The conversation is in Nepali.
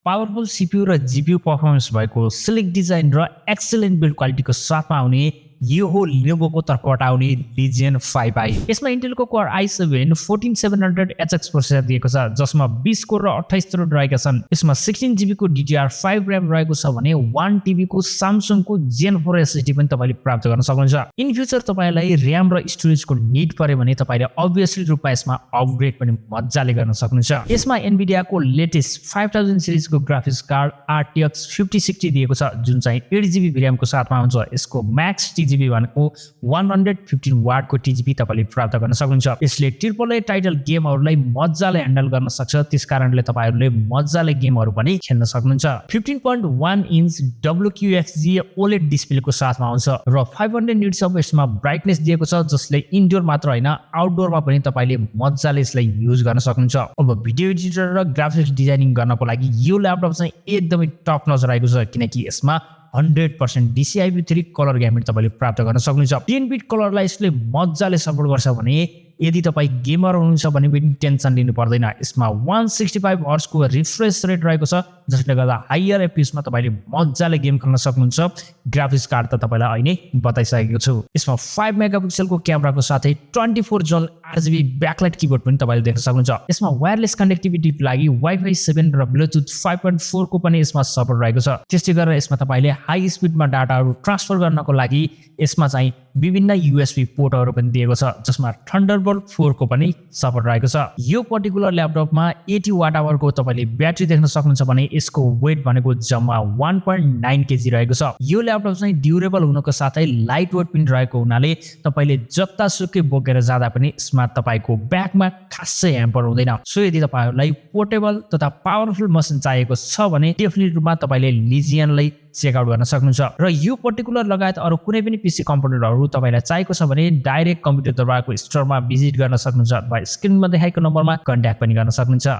पावरफुल सीपीयू र जीपीयू पर्फर्मेन्स भएको स्लिक डिजाइन र एक्सिलेन्ट बिल्ड क्वालिटीको साथमा आउने यो हो लेनोभोको तर्फबाट आउने लिजियन 5i। यसमा इन्टेलको कोर i7 14700HX प्रोसेसर दिएको छ जसमा 20 कोर र 28 थ्रेड रहेका छन्। यसमा 16GB को DDR5 RAM रहेको छ भने 1TB को Samsungको Gen 4 SSD पनि तपाईले प्राप्त गर्न सक्नुहुन्छ। इन फ्युचर तपाईलाई RAM र स्टोरेजको नीड पर्यो भने तपाईले अब्भियसली रूपमा यसमा अपग्रेड पनि मज्जाले गर्न सक्नुहुन्छ। यसमा Nvidia को लेटेस्ट 5000 सिरिजको ग्राफिक्स कार्ड RTX 5060 दिएको छ जुन चाहिँ 8GB VRAM को साथमा हुन्छ। यसको म्याक्स TGB भनेको 115 वाटको TGB तपाईले प्राप्त गर्न सक्नुहुन्छ। यसले AAA टाइटल गेमहरुलाई मज्जाले ह्यान्डल गर्न सक्छ, त्यसकारणले तपाईहरुले मज्जाले गेमहरु पनि खेल्न सक्नुहुन्छ। 15.1 इन्च WQXGA OLED डिस्प्लेको साथमा आउँछ र 500 निट्स अफ यसमा ब्राइटनेस दिएको छ जसले इन्डोर मात्र हैन आउटडोरमा पनि तपाईले मज्जाले यसलाई युज गर्न सक्नुहुन्छ। अब भिडियो एडिटर र ग्राफिक्स डिजाइनिङ गर्नको लागि यो ल्यापटप चाहिँ एकदमै टप नच रहेको छ किनकि यसमा 100% DCI-P3 कलर ग्यामेट तपाईले प्राप्त गर्न सक्नुहुन्छ। 10 बिट कलरलाई यसले मज्जाले सपोर्ट गर्छ भने यदि तपाई गेमर हुनुहुन्छ भने पनि टेन्सन लिनु पर्दैन। यसमा 165 हर्ट्ज को रिफ्रेश रेट रहेको छ जसले गर्दा हायर FPS मा तपाईले मज्जाले गेम खेल्न सक्नुहुन्छ। ग्राफिक्स कार्ड त तपाईलाई अहिले बताइसकेको छु। यसमा 5 मेगापिक्सल को क्यामेराको साथै 24 जल RGB ब्याकलाइट किबोर्ड पनि तपाईले देख्न सक्नुहुन्छ। यसमा वायरलेस कनेक्टिभिटीको लागि Wi-Fi 7 र Bluetooth 5.4 को पनि यसमा सपोर्ट रहेको छ। त्यस्तै गरेर यसमा तपाईले हाई स्पिडमा डाटाहरु ट्रान्सफर गर्नको लागि यसमा चाहिँ विभिन्न USB पोर्टहरु पनि दिएको छ जसमा Thunderbolt 4 को पनि सपोर्ट रहेको छ। यो पर्टिकुलर ल्यापटपमा 80 वाट आवर को तपाईले ब्याट्री देख्न सक्नुहुन्छ भने यसको वेट भनेको जम्मा 1.9 केजी रहेको छ। यो ल्यापटप चाहिँ ड्युरेबल हुनको साथै लाइट वेट पनि रहेको हुनाले तपाईले जतासुकै बोकेर जाँदा पनि यसमा तपाईको ब्यागमा खासै ह्याम्पर हुँदैन। सो यदि तपाईहरुलाई पोर्टेबल तथा पावरफुल मसिन चाहिएको छ भने डेफिनेटली रूपमा तपाईले लिजियनलाई चेकआउट गर्न सक्नुहुन्छ। र यो पर्टिकुलर लगायत अरु कुनै पनि पीसी कम्पोनेन्टहरु तपाईलाई चाहिएको छ भने डाइरेक्ट कम्प्युटर दरबारको स्टोरमा भिजिट गर्न सक्नुहुन्छ अथवा स्क्रिनमा देखाएको नम्बरमा कन्ट्याक्ट पनि गर्न सक्नुहुन्छ।